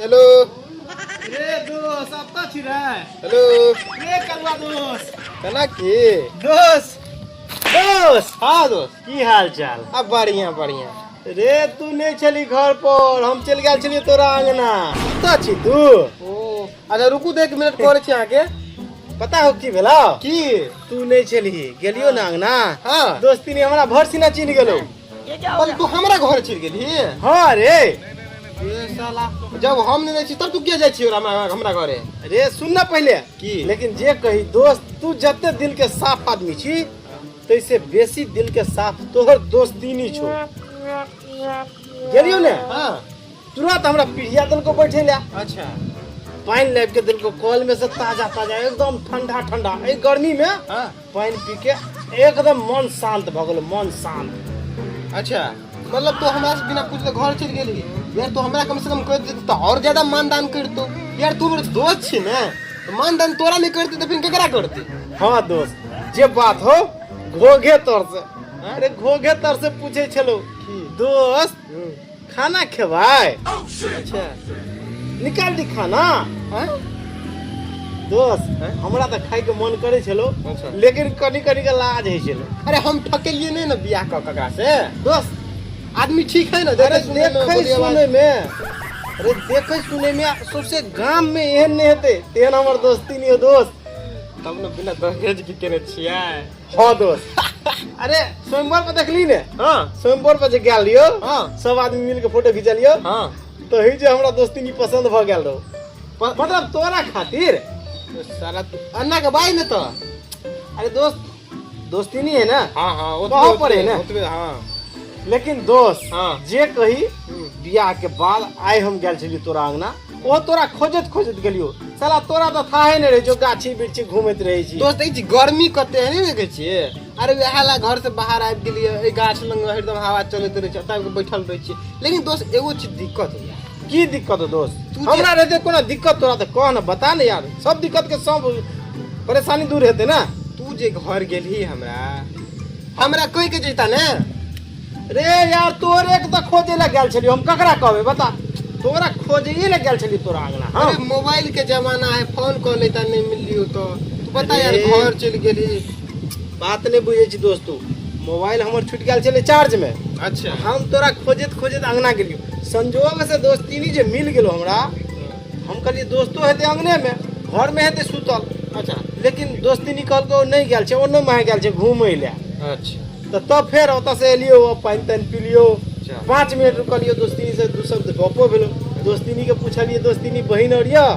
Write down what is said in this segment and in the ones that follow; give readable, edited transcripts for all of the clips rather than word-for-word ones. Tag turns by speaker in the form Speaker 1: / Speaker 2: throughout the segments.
Speaker 1: Hello.
Speaker 2: रे दोस्त, अब तऽ छी रे।
Speaker 1: हेलो।
Speaker 2: रे कलुआ दोस्त।
Speaker 1: केना की?
Speaker 2: दोस्त, दोस्त।
Speaker 1: हाँ दोस्त।
Speaker 2: की हाल चाल?
Speaker 1: अब बढ़िया बढ़िया।
Speaker 2: रे तू नहीं छली घर पर, हम चलि गेल छलियै तोरा अंगना। कतऽ छी तू?
Speaker 1: ओ अच्छा, रुकू तऽ 1 मिनट, करै छी अहाँके।
Speaker 2: पता हो की भेला?
Speaker 1: की?
Speaker 2: तू नहीं छलही, गेलियो ना अंगना। दोस्ती ने हमरा भर सीना चिन्ह गेलो।
Speaker 1: पर तू हमरा घर चलि गेलही?
Speaker 2: हाँ रे।
Speaker 1: ए साला, जब हम नहीं रहै छी तब तू किया जाइ छी हमरा हमरा घरे?
Speaker 2: रे सुन ना पहिले।
Speaker 1: की?
Speaker 2: लेकिन जे कही दोस्त, तू जते दिल के साफ आदमी छी, तैसे बेसी दिल के साफ तोहर दोस्तीनी छो। गेलियो ने, तुरंत हमरा पीढ़िया देलको बैठे ले। पानि लाबि के देलको कल में से, ताजा ताजा, एकदम ठंडा ठंडा। एहि गर्मी में पानि पी के एकदम मन शांत भऽ गेल, मन शांत।
Speaker 1: अच्छा, मतलब तू हमरा से बिना पूछले घर चलि गेली। यार, तू हमरा कम से कम कह देती तऽ और ज्यादा मानदान करतो। यार, तू हमर दोस्त छी ने, तऽ मानदान तोरा नहीं करती तऽ फिर केकरा करती?
Speaker 2: हाँ दोस्त, जे बात हो घोघे तर से, अरे घोघे तर से पूछे छलो।
Speaker 1: की?
Speaker 2: दोस्त, खाना खेबै? निकाल दी खाना?
Speaker 1: हाँ?
Speaker 2: दोस्त, हमरा तऽ खायके मन करै छलो, लेकिन कनि कनि के लाज होइ छलो।
Speaker 1: अरे हम ठकेलिए नहीं ना बियाह कऽ ककरा से?
Speaker 2: दोस्त,
Speaker 1: आदमी ठीक है ना?
Speaker 2: अरे
Speaker 1: देखे सुने में,
Speaker 2: देखै
Speaker 1: बोलिए आवाज।
Speaker 2: सुनै में, अरे देखै सुनै में सबसे गाम में एहन नहि हेतै तेहन हमर दोस्ती नहीं हो दोस्त।
Speaker 1: तब ने बिना दहेज के केने छियै।
Speaker 2: हाँ दोस्त, अरे स्वयंवर पर देखली ने? स्वयंवर पर जे गेल रहियो, सब आदमी मिल के फोटो खिंचलियो, तो ही जे हमरा दोस्ती नहीं पसंद भ गेल रहो, मतलब तोरा खातिर।
Speaker 1: साला तू अन्ना के बाई ने तो।
Speaker 2: अरे दोस्त, दोस्ती नहीं है ना?
Speaker 1: हाँ,
Speaker 2: कहाँ पर है ना?
Speaker 1: ओतबे, हाँ।
Speaker 2: लेकिन दोस्त, जे कही, बियाह के बाद आइ हम गेल छलियै तोरा अंगना, ओ तोरा खोजैत खोजैत गेलियो। साला तोरा तऽ थाहे नहि रहै छौ, गाछी बिरछी घूमैत रहै छी।
Speaker 1: दोस्त, ई गर्मी कते है, नहीं देखे छियै? अरे वएह ला घर से बाहर आबि गेलियै। एहि गाछ लग हरदम हवा चलैत रहै छै, ओतऽ आबि कऽ बैठल रहै छियै। लेकिन दोस्त, एगो चीज दिक्कत होइया।
Speaker 2: की दिक्कत हो दोस्त?
Speaker 1: तू जे-
Speaker 2: हमरा रहते कोनो दिक्कत तोरा तऽ कह ने, बता ने यार, सब दिक्कत के सब परेशानी दूर हेतै ने।
Speaker 1: तू जे घर गेलही, हमरा हमरा कहि के जैता ने।
Speaker 2: रे यार, तोरे के तऽ खोजे लए गेल छलियै हम, ककरा कहबै बता? तोरा खोजैए लए गेल छलियै तोरा अंगना। हाँ।
Speaker 1: अरे मोबाइल के जमाना है, फोन कऽ लेता, नहीं मिललियो तो तू बता यार।
Speaker 2: अरे।
Speaker 1: घर चलि गेलही।
Speaker 2: बात नहि बुझै छी दोस्त तू। मोबाइल हमर छुटि गेल छलै चार्ज में। हम तोरा खोजैत खोजैत अंगना गेलियो, संजोग से दोस्तीनी जे मिल गेलो हमरा। हम कहलियै दोस्तो हेतै अंगने में, घर में हेतै सुतल। लेकिन दोस्तीनी कहलकै ओ नहि गेल छै, ओनो माहे गेल छै घूमै लए। तऽ तब फेर ओतऽ से एलियो, पानि तानि पिलियो। 5 मिनट रुकलियो, दोस्तीनी से दू शब्द गपो भेलो। दोस्तीनी के पूछलियै, दोस्तीनी बहिन और यऽ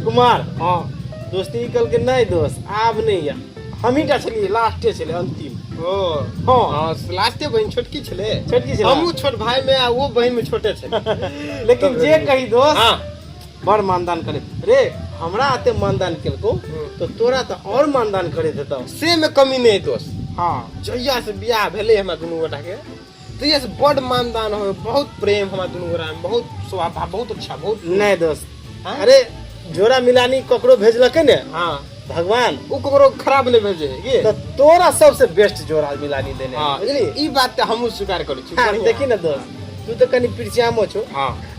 Speaker 2: कुमार? दोस्तीनी कहलकै नहि दोस्त, आब नहि यऽ, हमही टा छलियै, लास्टे छलै, अंतिम।
Speaker 1: ओ।
Speaker 2: हाँ।
Speaker 1: हाँ, लास्टे बहिन छोटकी छलै।
Speaker 2: छोटकी छलै।
Speaker 1: हमहूँ छोट भाई में आ वो बहिन में छोटे छलै।
Speaker 2: लेकिन जे कही दोस्त, बड़ मानदान करे रे। हमरा एते मानदान केलको तऽ तोरा तऽ और मानदान करैत हेतौ।
Speaker 1: से में कमी नहीं दोस्त। जहिया से बियाह भेलै हमरा दुनू गोटा के, तहिया से बड मानदान हो, बहुत प्रेम हमरा दुनू गोटा में, बहुत स्वभाव बहुत अच्छा, बहुत।
Speaker 2: नहि दोस्त।
Speaker 1: हाँ?
Speaker 2: अरे जोड़ा मिलानी ककरो भेजलकै ने भगवान,
Speaker 1: ओ ककरो खराब नहीं भेजे है की?
Speaker 2: तऽ तोरा सबसे बेस्ट जोड़ा मिलानी देने। बुझली?
Speaker 1: ई बात तऽ हमहूँ स्वीकार करै छी।
Speaker 2: हाँ,
Speaker 1: बढ़िआँ।
Speaker 2: देखी ने दोस्त, तू तऽ कनि पिरचियामो छौ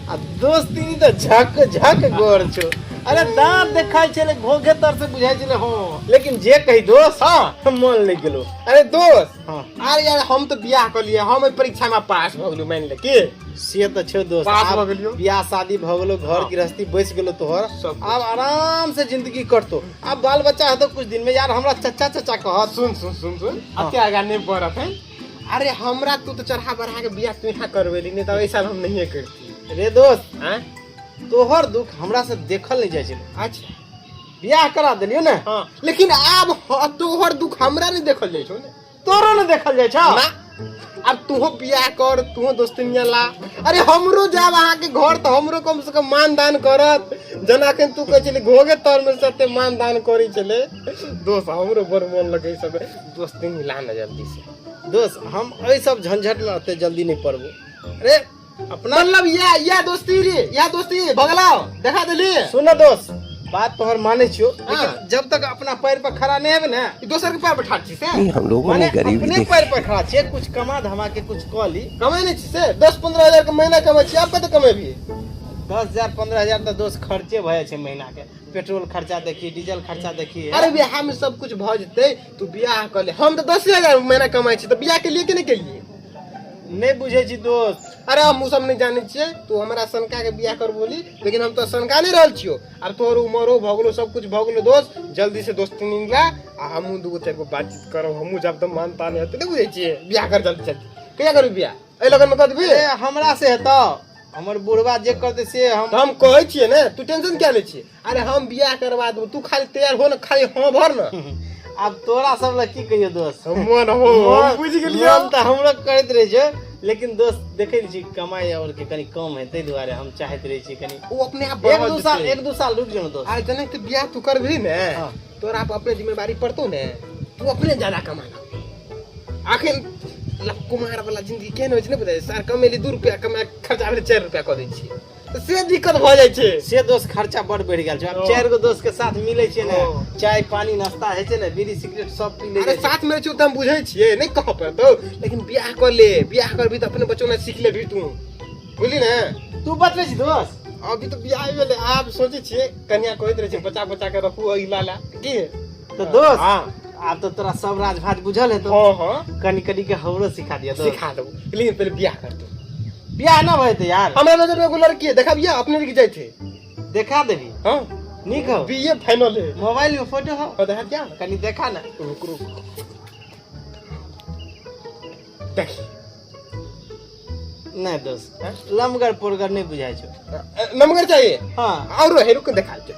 Speaker 2: आ दोस्ती तऽ झक झक गोर छौ। अरे दांत देखाइ छलै घोघे तर से, बुझाइ छलै। हँ, लेकिन जे कही दोस्त, मन लागि गेलो।
Speaker 1: अरे दोस्त, अरे यार, हम तऽ बियाह कऽ लियै, हम एहि परीक्षा में पास भऽ गेलहुँ, मानि ले की।
Speaker 2: से तऽ छौ दोस्त।
Speaker 1: पास
Speaker 2: आब
Speaker 1: भऽ गेलियौ।
Speaker 2: बियाह शादी भऽ गेलो, घर गृहस्थी बसि गेलो तोहर।
Speaker 1: सब
Speaker 2: आब आराम से जिंदगी कटतो। आब बाल बच्चा हेतौ कुछ दिन में, यार हमरा चचा चचा कहत।
Speaker 1: सुन सुन सुन सुन, अते आगा नहीं बढ़त है। अरे हमरा तू तो चढ़ा बढ़ा के बियाह तू यहाँ करबेली, नहीं तो ऐसा हम नहीं करती।
Speaker 2: रे दोस्त,
Speaker 1: आँय?
Speaker 2: तोहर दुख हमरा से देखल नहीं जाइ छलै। बियाह करा देलियौ ने।
Speaker 1: हाँ, लेकिन आब तोहर दुख हमरा नहीं देखल जाइ छौ ने।
Speaker 2: तोरो ने देखल जाइ छौ।
Speaker 1: ना, आब तूहो बियाह कर, तूहो दोस्तनिया ला। अरे हमरो जाब अहाँके घर तऽ हमरो कम से कम मानदान करत, जेना अखन तू कहै छली घोघे तर में सते मानदान करै छलै। दोस्त, हमरो बड़ मोन लगै सब। दोस्तनी ला ना जल्दी से।
Speaker 2: दोस्त, हम एहि सब झंझट में ओते जल्दी नहीं पड़बो अरे अपना।
Speaker 1: मतलब या या दोस्ती रे, या दोस्ती भगलाओ देखा देली।
Speaker 2: सुन दोस्त, बात तोहर मानै छियो,
Speaker 1: हाँ।
Speaker 2: लेकिन जब तक अपना पैर पर खड़ा नहीं हेबे ने।
Speaker 1: ई दोसर के पैर पर ठाढ़ छी से?
Speaker 3: नहीं, हम लोगों
Speaker 2: माने
Speaker 3: ने गरीबी
Speaker 2: अपने
Speaker 3: देखी।
Speaker 2: पैर पर खड़ा छियै, कुछ कमा धमा के कुछ कऽ ली।
Speaker 1: कमाइ नहि छी से? 10-15 हजार के महीना कमाइ छी, आब कते कमेबही?
Speaker 2: 10,000 15,000 तऽ दोस्त खर्चे भऽ जाइ छै महीना के। पेट्रोल खर्चा देखी, डीजल खर्चा देखी।
Speaker 1: अरे बियाह में सब कुछ भऽ जेतै, तू बियाह कर ले। हम तऽ 10,000 महीना कमाइ छी, तऽ बियाह के लिए के नहि केलिए?
Speaker 2: नहि बुझै छी दोस्त।
Speaker 1: अरे हम सब नहि जानै छियै, तू हमरा सनका के बियाह कर बोली, लेकिन हम तो सनका नहि रहल छियो। आब तोहर उमरो भऽ गेलो, सब कुछ भऽ गेलो दोस्त, जल्दी से दोस्ती ला आ हमहूँ दूगो चारि गो बातचीत करब, हमहूँ जब तक मान तान हेतै। नहि बुझै छियै, बियाह कर जल्दी जल्दी। कहिया करबी बियाह? एहि लगन में कर देबी?
Speaker 2: ए, हमरा से हेतौ? हमर बुढ़वा जे करतै से हम।
Speaker 1: तऽ हम कहै छियै ने, तू टेंशन किया लै छियै? अरे हम बियाह करवा देबो, तू खाली तैयार हो ने, खाली हाँ भर ने।
Speaker 2: आब तोरा सब लग की कहियो दोस्त,
Speaker 1: मन हो, हम बुझि गेलियै।
Speaker 2: मन तऽ हमरो करैत रहै छै, लेकिन दोस्त देखै छी कमाई और के कनि कम है, ताहि दुआरे हम चाहैत रहै छी कनि
Speaker 1: ओ अपने आप
Speaker 2: एक
Speaker 1: बढ़ल
Speaker 2: दू साल
Speaker 1: जेतै।
Speaker 2: 1-2 साल रुकि जाउ ने दोस्त।
Speaker 1: अरे जेना तू बियाह तू करबही ने,
Speaker 2: हाँ।
Speaker 1: तोरा पर अपने जिम्मेदारी पड़तौ ने, तू अपने ज्यादा कमाना। आखिर कुमार वाला जिंदगी केहन होइ छै नहि बुझाइ। सर कमेली 2 रुपया, कमा खर्चा भेलै 4 रुपया कऽ दै छियै, तऽ से दिक्कत भऽ जाइ छै।
Speaker 2: से दोस्त खर्चा बड़ बढ़ि गेल छै आब।
Speaker 1: हँ।
Speaker 2: 4 गो दोस्त के साथ मिलै छियै ने,
Speaker 1: हँ।
Speaker 2: चाय पानी नाश्ता होइ छै ने, बीड़ी सिगरेट सब पी लै
Speaker 1: अरे
Speaker 2: जाइ छै।
Speaker 1: साथ में रहै छियै तऽ हम बुझै छियै, नहि कहऽ पड़तौ, लेकिन बियाह कर ले। बियाह करबही तऽ अपने बचौना सीख लेबही तू, बुझली ने?
Speaker 2: तू बतबै छी दोस्त?
Speaker 1: अभी तऽ बियाह भेलै, आब सोचै छियै, कनिया कहैत रहै छै बचा बचा के रखू अगिला ला की।
Speaker 2: तऽ दोस्त,
Speaker 1: हँ।
Speaker 2: आब तऽ तोरा सब राज भाज बुझल हेतौ।
Speaker 1: हँ हँ।
Speaker 2: कनि कनि के हमरो सिखा दिया दोस्त।
Speaker 1: सिखा देबो, लेकिन पहिले बियाह कर तू।
Speaker 2: बियाह ना भए यार।
Speaker 1: हमरा नजर में एगो लड़की है, देखबियै? अपने लग जाइ छै।
Speaker 2: देखा देबी?
Speaker 1: हाँ।
Speaker 2: नीक हो?
Speaker 1: बी ए फाइनल है।
Speaker 2: मोबाइल में फोटो हो?
Speaker 1: हाँ, देखा क्या?
Speaker 2: कनि देखा ना।
Speaker 1: रुक रुक, देखी।
Speaker 2: नहीं दोस्त,
Speaker 1: हैं?
Speaker 2: लमगर पोरगर नहीं बुझाइ छौ।
Speaker 1: नमगर चाहिए?
Speaker 2: हाँ।
Speaker 1: और है, रुक देखा दे।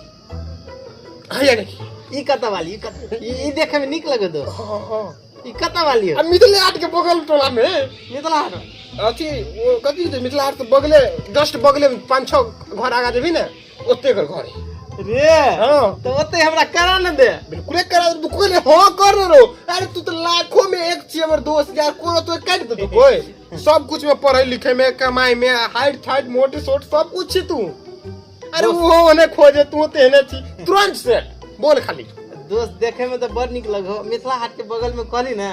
Speaker 1: हाँ या देखी।
Speaker 2: ई कतऽ वाली? ई कतऽ? ई देखे में नीक लगे दोस्त।
Speaker 1: हाँ हाँ।
Speaker 2: ई कतऽ वाली हो?
Speaker 1: आ मिथिला हाट के बगल टोला में।
Speaker 2: मिथिला हाट?
Speaker 1: अथी वो कथी छै, मिथिला हाट से बगले, जस्ट बगले में 5-6 घर आगा जेबही ने, ओते कर घर है।
Speaker 2: रे!
Speaker 1: हाँ।
Speaker 2: तो ओते हमरा करा न दे।
Speaker 1: बिल्कुल करा दे, कोई हाँ कर रो। अरे तू तो लाखों में एक छी हमर दोस्त यार, कोनो तो काट दे तू कोई। सब कुछ में, पढ़े लिखे में, कमाई में, हाइट थाइट मोटे सोट सब कुछ छी तू। अरे वो ओने खोजे, तू तेने छी, तुरंत सेट बोल खाली।
Speaker 2: दोस्त देखे में तो बड़ नीक लगो, मिथिला हाट के बगल में कहली ने,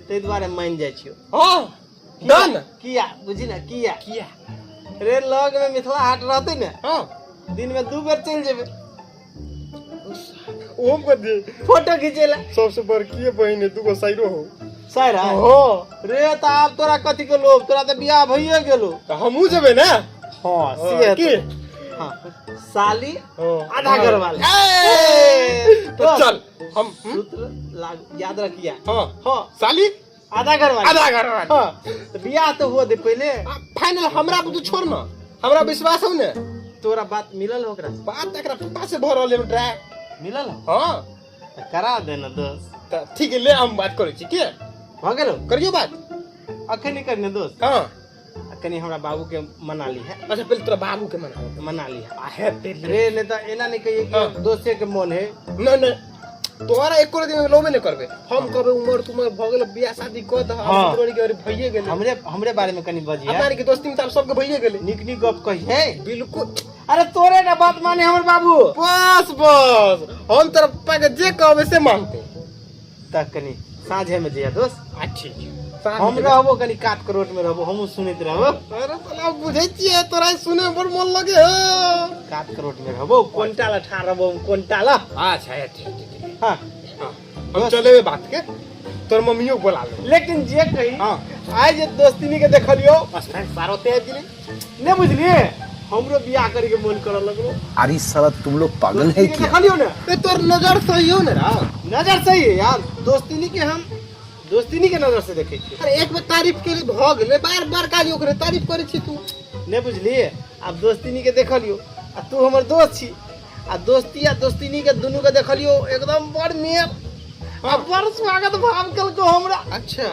Speaker 2: ताहि दुआरे मान जाइ छियो।
Speaker 1: हाँ डन।
Speaker 2: किया बुझी ना, किया?
Speaker 1: किया?
Speaker 2: रे लग में मिथिला हाट रहते ने,
Speaker 1: हाँ,
Speaker 2: दिन में 2 बेर चलि जेबै।
Speaker 1: ओम कर दे
Speaker 2: फोटो खींचेला।
Speaker 1: सबसे बड़की बहिन है, दूगो साइरो हो।
Speaker 2: साइर है?
Speaker 1: हाँ।
Speaker 2: रे तऽ आब तोरा कथी के लोभ, तोरा तऽ बियाह भइए गेलो।
Speaker 1: तऽ हमहूँ जेबै ने।
Speaker 2: हाँ से
Speaker 1: की?
Speaker 2: हेतौ। हाँ साली
Speaker 1: हाँ।
Speaker 2: आधा घर वाले।
Speaker 1: ए, तो चल हम
Speaker 2: सूत्र लागू याद रखिया।
Speaker 1: हाँ।
Speaker 2: हाँ।
Speaker 1: साली
Speaker 2: आधा घर वाले।
Speaker 1: आधा घर वाले।
Speaker 2: हाँ तो बियाह तो हुआ दे पहले।
Speaker 1: फाइनल हमरा पर तू छोड़ ना, हमरा विश्वास हो ने।
Speaker 2: तोरा बात मिलल हो ओकरा से?
Speaker 1: बात एकरा पप्पा से भऽ रहल है ट्रैक।
Speaker 2: मिलल हो?
Speaker 1: हाँ।
Speaker 2: तऽ करा दे ना दोस्त।
Speaker 1: तऽ ठीक है, ले हम बात करै छी के।
Speaker 2: भऽ गेलो?
Speaker 1: करियो बात।
Speaker 2: अखन नहीं करने दोस्त।
Speaker 1: हाँ।
Speaker 2: कनी हमरा बाबू के मना ली है।
Speaker 1: अच्छा पहले तोरा बाबू के मना।
Speaker 2: मना ली है।
Speaker 1: आ हेतै ले।
Speaker 2: रे नहीं तऽ एना नहीं कहिए कि
Speaker 1: हाँ।
Speaker 2: दोस्ते के मन है।
Speaker 1: नहीं नहीं, तोरा एको दिन लोबे नहीं करबे हम। कहबे उमर तुमर भऽ गेल, बियाह शादी कऽ दह।
Speaker 2: हाँ।
Speaker 1: हमरो के भइए गेलै।
Speaker 2: हमरे हमरे बारे में कनी बजिए।
Speaker 1: अपना के दोस्ती में तऽ आब सबके भइए गेलै।
Speaker 2: नीक नीक गप कहिए।
Speaker 1: बिल्कुल।
Speaker 2: अरे तोरे ना बात माने हमर बाबू।
Speaker 1: बस बस, हम तोरा पप्पा के जे कहबे से मानते।
Speaker 2: तऽ कनी साँझे में जइया दोस्त।
Speaker 1: आ ठीक है।
Speaker 2: हम रहबो कनी कात करोट में रहबो, हमहूँ सुनैत रहबो।
Speaker 1: अरे साला बुझै छियै, तोरा सुने में बड़ मन लगे है।
Speaker 2: कात करोट में रहबो, कोनटा ला ठाढ़ रहबो हम, कोनटा ला।
Speaker 1: अच्छा ठीक ठीक ठीक।
Speaker 2: हाँ।
Speaker 1: हाँ, हम चलेबे बात के, तोर मम्मियो के बोला लेबै।
Speaker 2: लेकिन जे कही,
Speaker 1: हाँ।
Speaker 2: आइ जे दोस्तिनी के देखलियो,
Speaker 1: बस फ्रेंड सारो ते आबि गेलै।
Speaker 2: नहीं बुझलिए, हमरो बियाह करे के मन करऽ लगलो।
Speaker 3: अरे साला तुम लोग पागल है
Speaker 2: दोस्तिनी के
Speaker 3: क्या?
Speaker 2: देखलियो ने।
Speaker 1: ए तोर नजर सही हो ने रा?
Speaker 2: नजर सही है यार, दोस्तिनी के हम दोस्तिनी के नजर से देखै छियै।
Speaker 1: अरे एक बेर तारीफ के लिए भऽ गेलै, बार बार काली ओकरे तारीफ करै छी तू।
Speaker 2: नहीं बुझलिए, आब दोस्तिनी के देखलियो आ तू हमर दोस्त छी, आ दोस्ती आ दोस्तिनी के दुनू के देखलियो एकदम बड़ मेल आ बड़ स्वागत भाव केलको हमरा।
Speaker 1: अच्छा।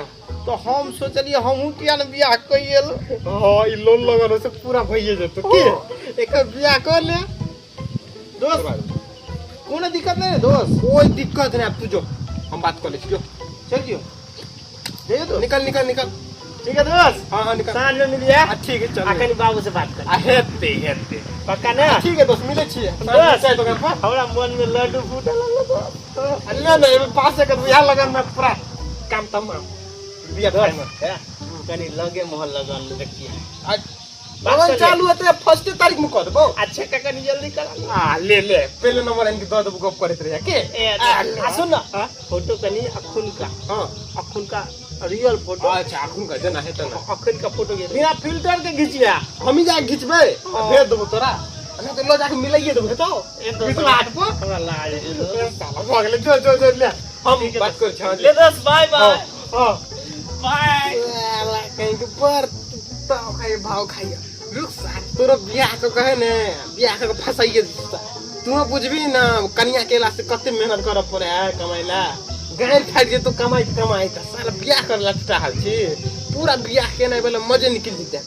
Speaker 2: तो हम सोचलिए हमहूँ किया ने बियाह कइए लो।
Speaker 1: हाँ ई लोन लगल से पूरा भइए जेतौ की, एकर बियाह कर ले
Speaker 2: दोस्त। कोनो दिक्कत नहीं है दोस्त?
Speaker 1: कोई दिक्कत नहीं, अब तू जो हम बात कर ले छी, जो।
Speaker 2: चल जियो जइयो दोस्त।
Speaker 1: निकल निकल निकल।
Speaker 2: ठीक है दोस्त।
Speaker 1: हाँ हाँ निकल।
Speaker 2: साँझ में मिलिए।
Speaker 1: आ ठीक है चल।
Speaker 2: आ कनी बाबू से बात कर।
Speaker 1: आ हेतै हेतै।
Speaker 2: पक्का ना?
Speaker 1: ठीक है दोस्त, मिलै छियै
Speaker 2: दोस्त।
Speaker 1: चाय दुकान पर।
Speaker 2: हमरा मन में लड्डू फूटे लगलो दोस्त।
Speaker 1: आ ले ने एहिमे पास एकर बियाह लगन में पूरा काम तमाम बियाह
Speaker 2: दोस्त,
Speaker 1: फाइनल।
Speaker 2: है, कनी लगे मोहर लगन देखिए।
Speaker 1: आ लगन चालू हेतै फर्स्ट तारीख में कऽ देबो।
Speaker 4: अच्छा का कनी जल्दी करा।
Speaker 1: आ ले ले, पहले नंबर इनके दऽ देबो, गप करैत रहिया के।
Speaker 4: ए
Speaker 1: आ, ले।
Speaker 4: आ सुन ना, फोटो कनी अखुनका।
Speaker 1: हाँ।
Speaker 4: अखुनका रियल फोटो।
Speaker 1: अच्छा, अखुनका जेना हेतै ना।
Speaker 4: अखुनका फोटो के
Speaker 2: बिना फिल्टर के घिचिया।
Speaker 1: हमही जाके घिचबै आ भेज देबो तोरा, आ नहि तऽ लऽ जाके मिलाइए देबो, हेतौ?
Speaker 4: ए दोस्त,
Speaker 1: मिथिला हाट पर।
Speaker 4: हमरा लाज है दोस्त।
Speaker 1: ए साला भऽ गेलै, जो जो जो ले, हम बात करै छी। हाँ,
Speaker 4: ले दोस्त, बाय बाय।
Speaker 1: हाँ।
Speaker 4: बाय।
Speaker 1: साला कहीं के पर ताव खाइए, भाव खाइए। रुक साला, तोरो बियाह के कहे ने, बियाह के फसाइए तू बुझबी ना, कनिया केला से कते मेहनत करऽ पड़े है कमाइ ला। गारि फाटि जेतौ कमाइत कमाइत। साला बियाह करे ला चाहल छी, पूरा बियाह केनाइ वाला मजे निकलि जेतै।